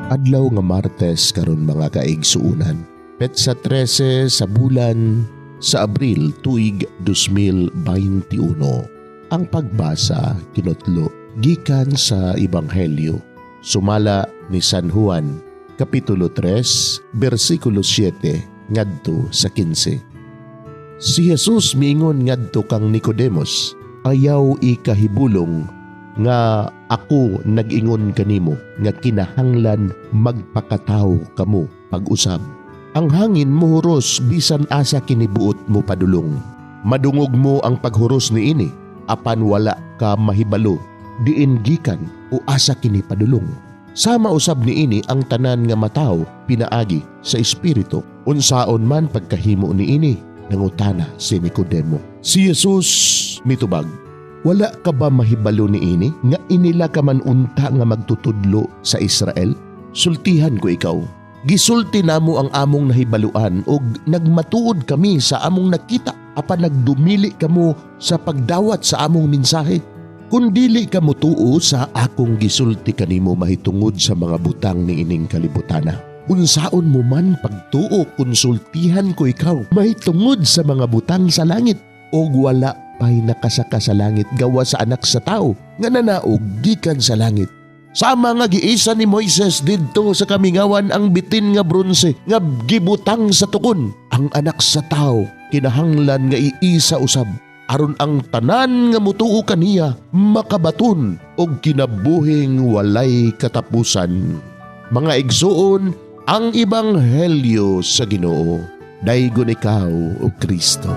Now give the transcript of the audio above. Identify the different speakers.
Speaker 1: Adlaw nga Martes karon, mga kaigsuunan. Petsa 13 sa bulan sa Abril, tuig 2021. Ang pagbasa kinotlo gikan sa Ebanghelyo sumala ni San Juan, kapitulo 3, bersikulo 7 ngadto sa 15. Si Jesus miingon ngadto kang Nicodemus, "Ayaw ikahibulong nga ako nag-ingon kanimo nga kinahanglan magpakatawo kamo pag-usab. Ang hangin muhuros bisan asa kini buot mo padulong. Madungog mo ang paghuros niini, apan wala ka mahibalo diin gikan o asa kini padulong. Sama usab niini ang tanan nga matawo pinaagi sa Espiritu." "Unsaon man pagkahimo niini?" nangutana si Nicodemo. Si Jesus mitubag, "Wala ka ba mahibalo niini nga inila ka man unta nga magtutudlo sa Israel? Sultihan ko ikaw. Gisulti namo ang among nahibaluan ug nagmatuod kami sa among nakita, apan nagdumili kamo sa pagdawat sa among mensahe. Kung dili ka motuo sa akong gisulti kanimo mahitungod sa mga butang niining kalibutana, unsaon mo man pagtuo kung sultihan ko ikaw mahitungod sa mga butang sa langit? Og wala pay nakasaka sa langit gawa sa Anak sa Tao nga nanaog gikan sa langit. Sama nga giisa ni Moises didto sa kamingawan ang bitin nga bronse nga gibutang sa tukon, ang Anak sa Tao kinahanglan nga iisa usab, aron ang tanan nga mutuo kaniya makabaton og kinabuhing walay katapusan." Mga igsuon, ang ebanghelyo sa Ginoo. Daygon ikaw, O Kristo.